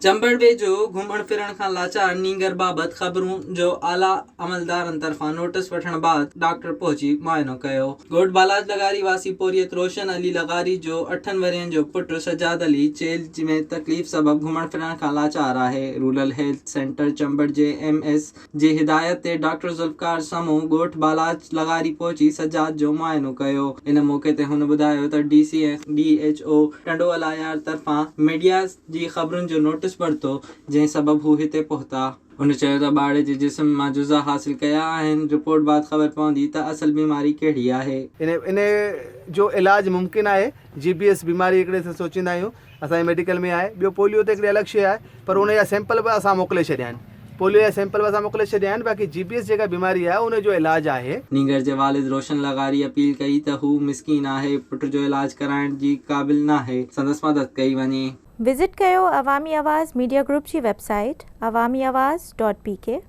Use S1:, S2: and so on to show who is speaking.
S1: چمبڙ ويجهو گهمڻ ڦرڻ کان لاچار نينگر بابت خبرون جو اعليٰ عملدارن طرفان نوٽس وٺڻ بعد ڊاڪٽر پهچي معائنو ڪيو. ڳوٺ بالاچ لغاري واسي پورهيت روشن علي لغاري جو اٺن ورهين جو پٽ سجاد علي چيلهه ۾ تڪليف سبب گهمڻ ڦرڻ کان لاچار آهي. رورل هيلٿ سينٽر چمبڙ جي ايم ايس جي هدايت تي ڊاڪٽر ذوالفقار سمون ڳوٺ بالاچ لغاري پهچي سجاد جو معائنو ڪيو. ان موقعي تي هن ٻڌايو ته D C ۽ D H O Tando Allahyar طرفان ميڊيا جي خبرن جو نوٽيس ورتو جنهن سبب هو هتي پهتا. هن چيو ته ٻارڙي جي جسم مان جزا حاصل ڪيا آهن، رپورٽ بعد خبر پوندي ته اصل بيماري ڪهڙي آهي.
S2: ان جو علاج ممڪن آهي، جي بي ايس بيماري هڪڙي اسان سوچيندا آهيون اسان جي ميڊيڪل ۾ آهي، ٻيو پوليو ته هڪڙي الڳ شيء آهي پر ان جا سيمپل به اسان موڪلي ڇڏيا آهن، پوليو جا سيمپل به اسان موڪلي ڇڏيا آهن باقي جي بي ايس جيڪا بيماري آهي ان جو علاج آهي.
S1: نينگر جي والد روشن لغاري اپيل ڪئي ته هو مسڪين آهي، پٽ جو علاج ڪرائڻ جي قابل ناهي، سندس مدد ڪئي وڃي.
S3: وزٽ ڪيو عوامي آواز ميڊيا گروپ جي website Awami Awaz dot P K.